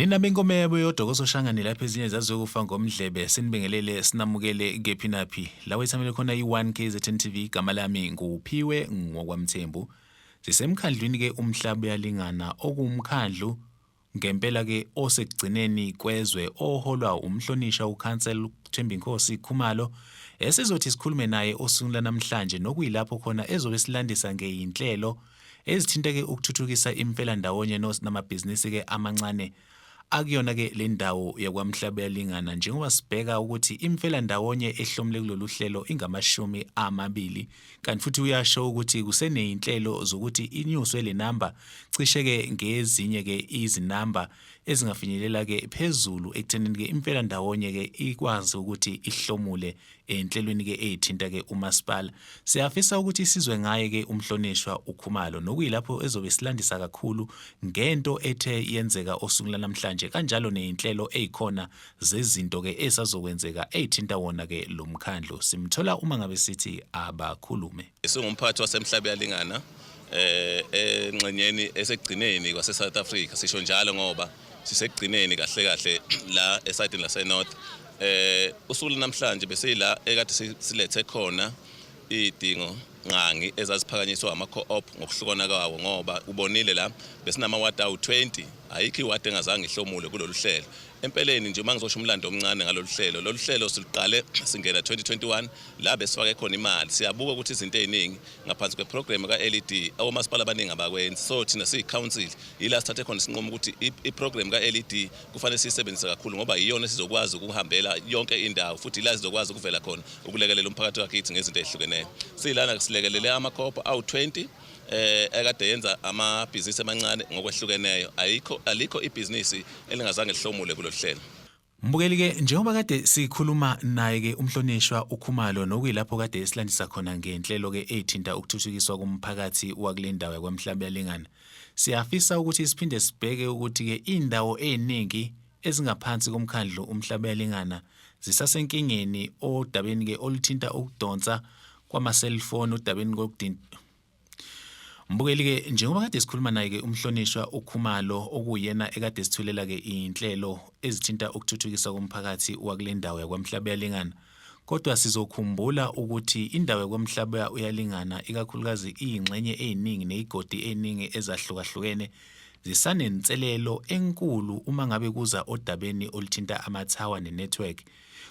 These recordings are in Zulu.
Nina benkomo yabo yodwa kososhangane lapho ezinye zazokufa ngomdlebe sinibingelele sinamukele kephi naphi la wethamele khona i-1 KZN TV igama lami nguPhiwe ngokwaMthembu sisemkhandlwini ke umhlaba uyalingana okuwumkhandlu ngempela ke osekugcineni kwezwe oholwa umhlonisha ukhansela Thembinkosi Khumalo esizothi sikhulume naye osukwini lanamhlanje nokuyilapho khona ezobe silandisa ngeyinhlelo ezithinta-ke ukuthuthukisa imfelandawonye namabhizinisi-ke amancane akuyona-ke le ndawo yaKwaMhlabuyalingana njengoba sibheka ukuthi imfelandawonye ehlomule kulolu hlelo ingamashumi amabili kanti futhi uyasho ukuthi kuseneyinhlelo zokuthi inyuswe le namba cishe-ke ngezinye-ke izinamba ezingafinyelela-ke phezulu ekuthenini-ke imfelandawonye-ke ikwazi ukuthi ihlomule enhlelweni-ke eyithinta-ke umasipala. Siyafisa ukuthi sizwe ngaye-ke umhlonishwa uKhumalo nokuyilapho ezobe silandisa kakhulu ngento ethe yenzeka osukwini lanamhlanje kanjalo ney'nhlelo ey'khona zezinto-ke ezisazokwenzeka ey'thinta wona-ke lo mkhandlu. Simthola uma ngabe sithi abakhulume. Singumphathi waseMhlabuyalingana engxenyeni esekugcineni kwase-South Africa sisho njalo ngoba sisekugcineni kahle kahle la esayidini lase-North. Usuku namhlanje besila ekade silethe khona idingo nqangi ezaziphakanyiswa ama-co-op ngokuhlukana kwawo ngoba ubonile la besinamawadi awu-20 ayikho iwadi engazange ihlomule kulolu hlelo. Empeleni nje uma ngizosho umlando omncane ngalolu hlelo, lolu hlelo siluqale singena 2021 la besifake khona imali. Siyabuka ukuthi izinto ey'ningi ngaphansi kweprogram ka-LED omasipala abaningi abakwenzi, so thina siyi-council yila sithathe khona isinqumo ukuthi iprogram ka-LED kufanele siyisebenzise kakhulu ngoba iyona esizokwazi ukuhambela yonke indawo futhi ila sizokwazi ukuvela khona ukulekelela umphakathi wakithi ngezinto ezihlukeneyo. Silana silekelele amakhopha awu-20 ekade yenza amabhizinisi amancane ngokwehlukeneyo. Ayikho alikho ibhizinisi elingazange lihlomule kulolu hlelo. Mbukeli ke njengoba kade sikhuluma naye ke umhlonishwa uKhumalo nokuyilapho kade esilandisa khona ngenhlelo ke ethinta ukuthuthukiswa komphakathi wakule ndawo yakwaMhlabuyalingana. Siyafisa ukuthi siphinde sibheke ukuthi ke indawo eziningi ezingaphansi komkhandlu uMhlabuyalingana zisasenkingeni odabeni ke oluthinta ukudonsa kwama-cellphone odabeni kokudinta Mbukeli-ke njengoba kade sikhuluma naye-ke umhlonishwa uKhumalo okuyena ekade sithulela-ke iy'nhlelo ezithinta ukuthuthukiswa komphakathi wakule ndawo yakwaMhlabuyalingana. Kodwa sizokhumbula ukuthi indawo yakwaMhlaba uyalingana ikakhulukazi iy'ngxenye ey'ningi ney'godi ey'ningi ezahlukahlukene zisanenselelo enkulu uma ngabe kuza odabeni oluthinta amathawa ne-network.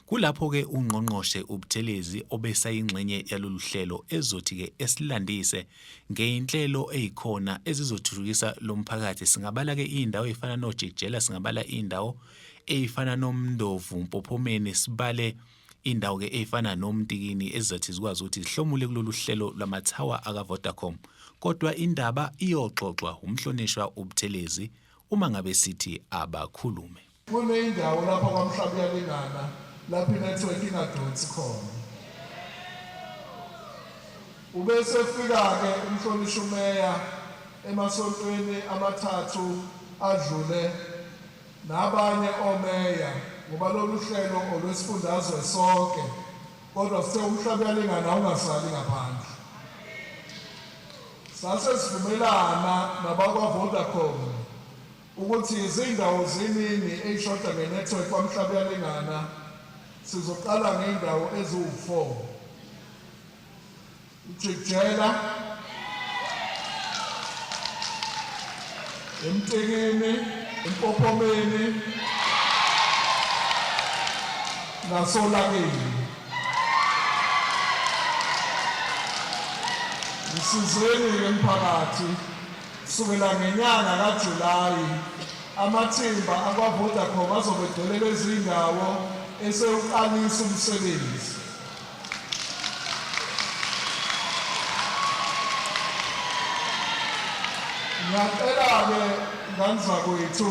Kulapho-ke uNgqongqoshe uButhelezi obesayingxenye yalolu hlelo ezothi-ke esilandise ngey'nhlelo ey'khona ezizothuthukisa lo mphakathi. Singabala-ke iy'ndawo ey'fana noJikijela, singabala iy'ndawo ey'fana noMndovu, Mpophomeni, sibale indawo-ke ey'fana noMtikini ezizathi zikwazi ukuthi zihlomule kulolu hlelo lwamathawa akaVodacom. Kodwa indaba iyoxoxwa umhlonishwa uButhelezi uma ngabe sithi abakhulume. Kuneyindawo lapha kwaMhlabuyalingana lapho inethiwekhi ingadonsi khona. Ube esefika-ke umhlonishwa uMeya emasontweni amathathu adlule nabanye omeya ngoba lolu hlelo olwesifundazwe sonke kodwa sithe uMhlabuyalingana awungasali ngaphandle. Sase sivumelana nabakwaVodacom Ukuthi izindawo ziningi eyishoda nge-network kwaMhlabuyalingana, sizoqala ngey'ndawo eziwu-4. UJikijela, eMtikini, eMpophomeni nasoLakeni. Ngisizeni-ke mphakathi. Kusukela ngenyanga kaJulayi, amathimba akwaVodacom azobe egcwele lezi ndawo esewuqalisa umsebenzi. Ngiyacela-ke ngane zakwethu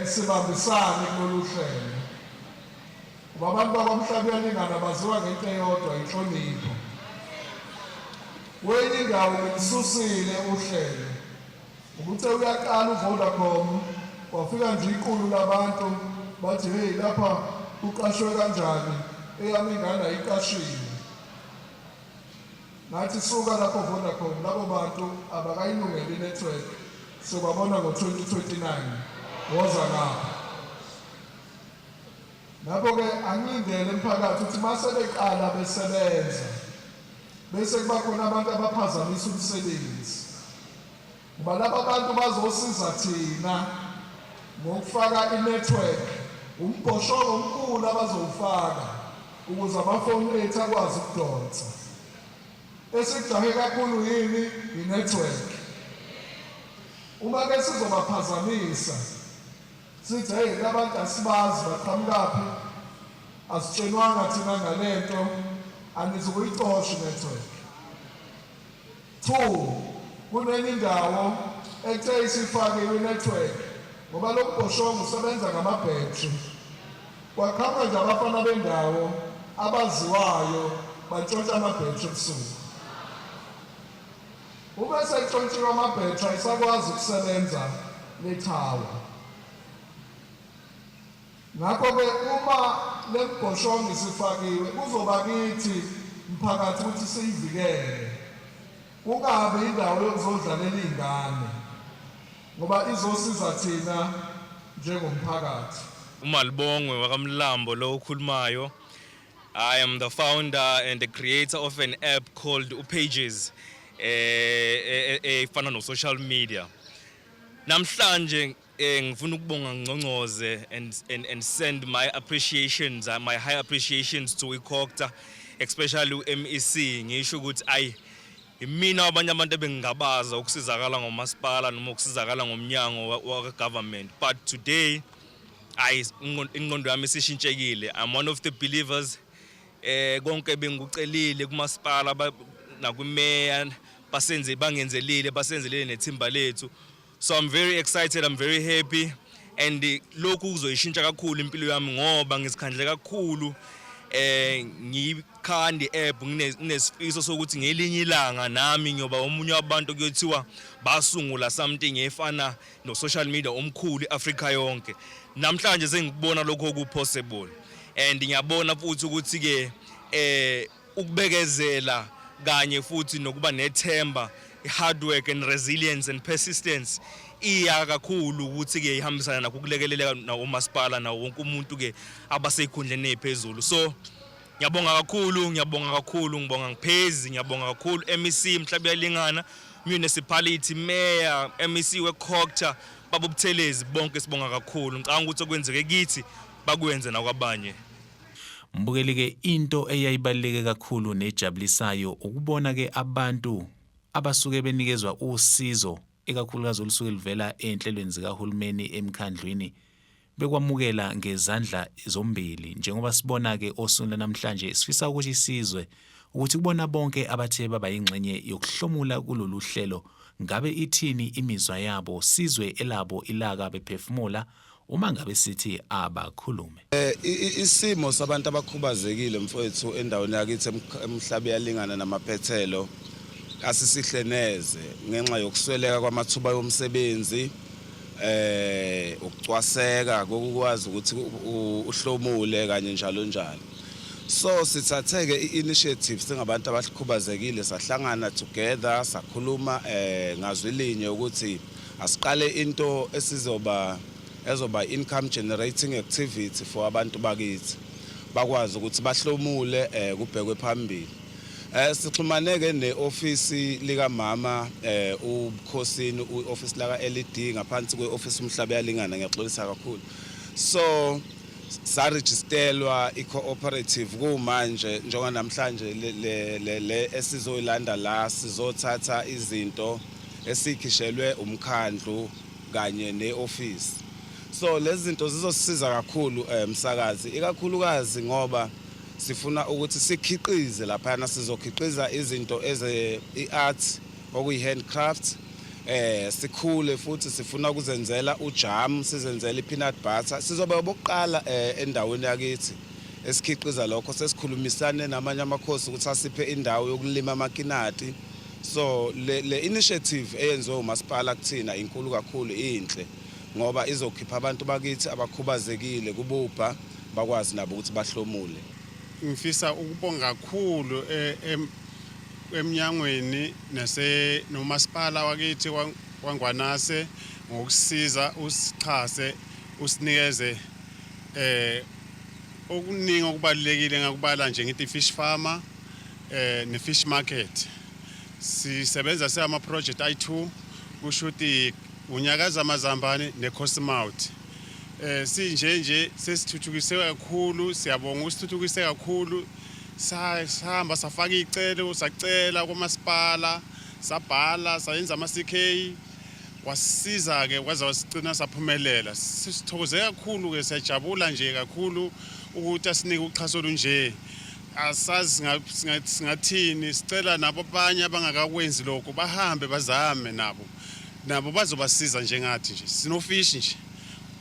sibambisane kulolu hlelo. Ngoba abantu bakwaMhlabuyalingana baziwa ngento eyodwa, inhlonipho. Kwenye indawo ngilisusile uhlelo. Ubuthe uyaqala uVodacom, kwafika nje iqulu labantu bathi hey lapha kuqashwe kanjani, eyami ingane ayiqashiwe. Ngathi suka lapho Vodacom, labo bantu abakayilungeli i-network. Sobabona ngo-2029. Woza ngapha. Ngakho-ke angilindele mphakathi ukuthi uma sebeqala besebenza bese kuba khona abantu abaphazamisa umsebenzi, ngoba laba bantu bazosiza thina ngokufaka i-network, umbhoshongo omkhulu abazowufaka ukuze amafoni ethu akwazi ukudonsa. Esikujahe kakhulu yini? I-network. Uma ke sizobaphazamisa sithi, hey, labantu asibazi, baqhamukaphi, asitshenwanga thina ngalento, anizukuyicosha i-network. Two, kunenye indawo ethe isifakiwe i-network, ngoba lo mbhoshongo usebenza ngamabhethri, kwaqhamuka nje abafana bendawo abaziwayo bantshontsha amabhethri ebusuku. Uma sentshontshiwe amabhethri, ayisakwazi ukusebenza le tower. Ngakho-ke uma le mbhoshongo isifakiwe, kuzoba kithi mphakathi ukuthi siyivikele, kungabi indawo yokuzodlalela iy'ngane, ngoba izosiza thina njengomphakathi. UMalibongwe wakaMlambo lo okhulumayo. I am the founder and the creator of an app called uPages, efana no social media. Namhlanje ngifuna ukubonga, ngingcongcoze and send my appreciations, my high appreciations to iCogta, especially uMEC. Ngisho ukuthi ayi, imina abanye abantu ebengingabaza ukusizakala ngomasipala noma ukusizakala ngomnyango wa government, but today ayi, ingqondo yami isishintshekile. I'm one of the believers. Konke bengikucelile kumasipala nakwimeya basenze, bangenzelile, basenzelile nethimba lethu. So I'm very excited, I'm very happy, and lokhu kuzoyishintsha kakhulu impilo yami ngoba ngizikhandle kakhulu, ngiyikhanda i-app, nginesifiso sokuthi ngelinye ilanga nami ngiyoba omunye wabantu kuyothiwa basungula something efana no-social media omkhulu i-Afrika yonke. Namhlanje sengikubona lokho ku-possible, and ngiyabona futhi ukuthi-ke ukubekezela kanye futhi nokuba nethemba, hard work and resilience and persistence, iya kakhulu ukuthi-ke ihambisana nakho ukulekeleleka nawomasipala nawo wonke umuntu-ke abaseyikhundleni ey'phezulu. So ngiyabonga kakhulu, ngiyabonga kakhulu, ngibonga ngiphezi, ngiyabonga kakhulu MEC Mhlabuyalingana Municipality, Mayor, MEC weCogta, baba uButhelezi, bonke sibonga kakhulu. Ngicabanga ukuthi okwenzeke kithi bakwenze nakwabanye. Mbukeli ke, into eyayibaluleke kakhulu nejabulisayo ukubona ke abantu abasuke benikezwa usizo, ikakhulukazi olusuke luvela ey'nhlelweni zikahulumeni emkhandlwini, bekwamukela ngezandla zombili, njengoba sibona ke osukwini namhlanje. Sifisa ukuthi sizwe ukuthi kubona bonke abathe baba yingxenye yokuhlomula kulolu hlelo, ngabe ithini imizwa yabo? Sizwe elabo ilaka bephefumula uma ngabe sithi abakhulume. Isimo sabantu abakhubazekile, mfowethu, endaweni yakithi eMhlabuyalingana namaphethelo asisihle neze ngenxa yokusweleka kwamathuba yomsebenzi, ukucwaseka kokukwazi ukuthi uhlomule kanye njalo njalo. So sithathe-ke i-initiative singabantu abakhubazekile, sahlangana together, sakhuluma ngazwi linye ukuthi asiqale into esizoba ezoba income generating activity for abantu bakithi, bakwazi ukuthi bahlomule, kubhekwe phambili. Sixhumaneke neofisi lika mama uBukhosini, uofisi laka LED ngaphansi kweofisi uMhlabuyalingana, ngiyaxolisa kakhulu. So saregisterwa i-cooperative. Kumanje njengoba namhlanje le esizoyilanda la, sizothatha izinto esikhishelwe umkhandlu kanye neofisi. So lezi zinto zizosisiza kakhulu, msakazi, ikakhulukazi ngoba sifuna ukuthi sikhiqize laphana. Sizokhiqiza izinto eze i-art, okuyi-handcraft, sikhule futhi sifuna ukuzenzela ujam, sizenzela i-peanut butter. Sizoba bokuqala endaweni yakithi esikhiqiza lokho. Sesikhulumisane namanye amakhosi ukuthi asiphe indawo yokulima amakinati. So le initiative eyenziwe umasipala kuthina inkulu kakhulu, inhle, ngoba izokhipha abantu bakithi abakhubazekile kububha, bakwazi nabo ukuthi bahlomule. Ngifisa ukubonga kakhulu emnyangweni nase nomasipala wakithi. kwaNgwanase ngokusiza usixhase usinikeze okuningi okubalulekile. Ngakubala nje ngithi fish farmer ne fish market. Sisebenza siyama project ayi2, kusho ukuthi unyakaza amazambane neCosmouth. Sinje nje sesithuthukise kakhulu, siyabonga, usithuthukise kakhulu. Sahamba safaka icelo, sacela kwamasipala, sabhala, sayenza ama CK, wasisiza ke kwaze wasigcina saphumelela. Sithokoze kakhulu ke, siyajabula nje kakhulu ukuthi asinike uxhaso olunje. Asazi singathini. Sicela nabo abanye abangakakwenzi lokho bahambe bazame nabo, nabo bazobasiza njengathi nje sinofish nje.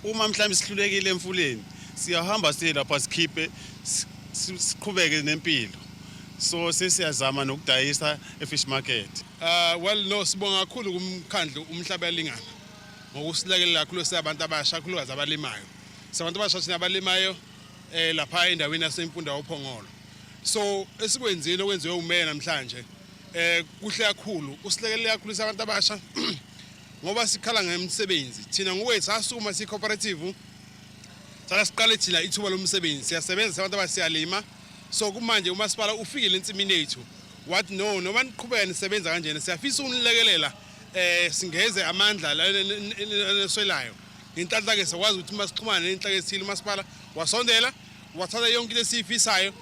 Uma mhlawumbe sihlulekile emfuleni, siyahamba siye lapha sikhiphe, siqhubeke nempilo. So sesiyazama nokudayisa e-fish market. Well, no, sibonga kakhulu kumkhandlu Umhlaba Yalingana ngokusilekelela kakhulu siyabantu abasha, kakhulukazi abalimayo. Sabantu abasha thina abalimayo lapha endaweni yaseMfunda oPhongolo. So esikwenzile, okwenziwe umeya namhlanje, kuhle kakhulu, usilekelela kakhulu sabantu abasha ngoba sikhala ngemisebenzi. Thina ngokwethu sasukuma si cooperative, sala siqale thina ithuba lomsebenzi, siyasebenza sabantu abasiyalima. So kumanje umasipala ufikile ensimini yethu wathi, "No, noma niqhubeka nisebenza kanjena, siyafisa ukunilekelela, singeze amandla la eswelayo." Ngenhlanhla ke sakwazi ukuthi masixhumane nenhlaka ethile, umasipala wasondela, wathatha yonke into esiyifisayo.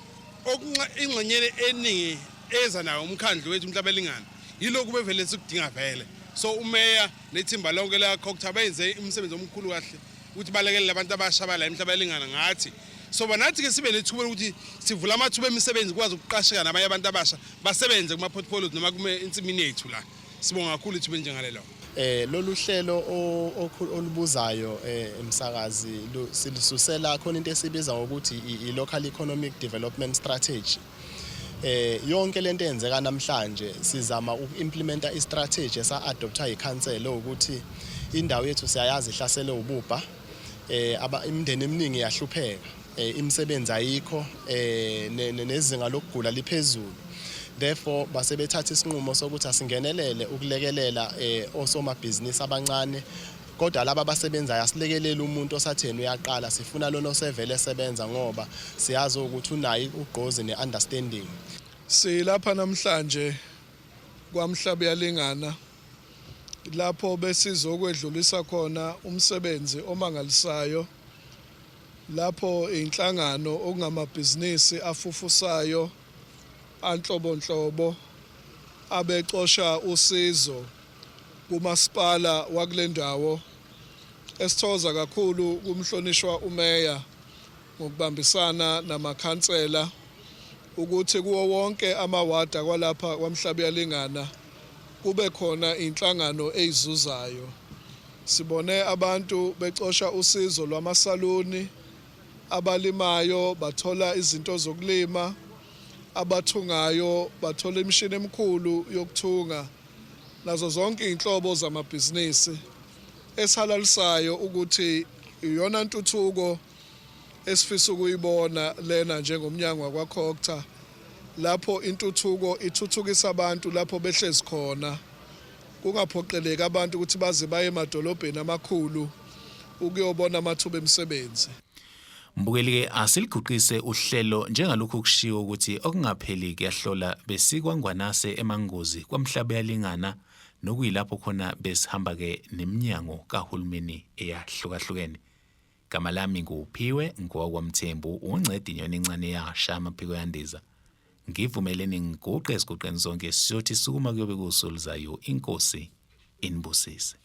Ingxenyeni eningi eza nayo umkhandlu wethu Umhlabelingana yilokhu bevele sikudinga vele. So umeya nethimba lonke la COGTA benze umsebenzi omkhulu kahle ukuthi balekelele abantu abasha bala eMhlabelingana ngathi. So nathi ke sibe nethuba lokuthi sivula amathuba emisebenzi, kwazi ukuqasheka nabanye abantu abasha basebenze kuma-portfolios noma kuma ensimini yethu la. Sibonga kakhulu ithuba elinjengalelo. Lolu hlelo olubuzayo, emsakazi, silisusela khona into esibiza ngokuthi i-local economic development strategy. Yonke lento eyenzeka namhlanje, sizama uku-implementa i-strategy esa-adoptwa yikhansela ukuthi indawo yethu siyayazi ihlaselwe ububha, imindeni eminingi iyahlupheka, imisebenzi ayikho, nezinga lokugula liphezulu. Therefore basebethatha isinqumo sokuthi asingenelele ukulekelela osomabhizinisi abancane, kodwa laba abasebenzayo asilekelele umuntu osatheni uyaqala, sifuna lona osevele esebenza ngoba siyazi ukuthi unayo ugqozi ne-understanding. Silapha namhlanje kwaMhlaba Yalingana lapho besizokwedlulisa khona umsebenzi omangalisayo lapho inhlangano okungamabhizinisi afufusayo anhlobonhlobo abecosha usizo kumasipala wakule ndawo. Esithokoza kakhulu kumhlonishwa umeya ngokubambisana namakhansela ukuthi kuwo wonke amawada kwalapha kwaMhlaba Yalingana kube khona inhlangano eyizuzayo. Sibone abantu becosha usizo lwamasaluni, abalimayo bathola izinto zokulima, abathungayo bathola imishini emikhulu yokuthunga, nazo zonke iy'nhlobo zamabhizinisi. Esihalalisayo ukuthi iyona ntuthuko esifisa ukuyibona lena njengomnyango wakwaCogta, lapho intuthuko ithuthukisa abantu lapho behlezi khona, kungaphoqeleki abantu ukuthi baze baye emadolobheni amakhulu ukuyobona amathuba emisebenzi. Mbukeli-ke, asiliguqise uhlelo njengalokhu kushiwo ukuthi okungapheli kuyahlola. BesikwaNgwanase eMangozi kwaMhlaba Yalingana, nokuyilapho khona besihamba-ke neminyango kahulumeni eyahlukahlukene. Gama lami nguPhiwe ngowakwaMthembu, unceda inyoni encane yasha amaphiko yandiza. Ngivumeleni ngiguqe eziguqeni zonke, siyothi sukuma kuyobe kuwusulizayo. Inkosi inibusise.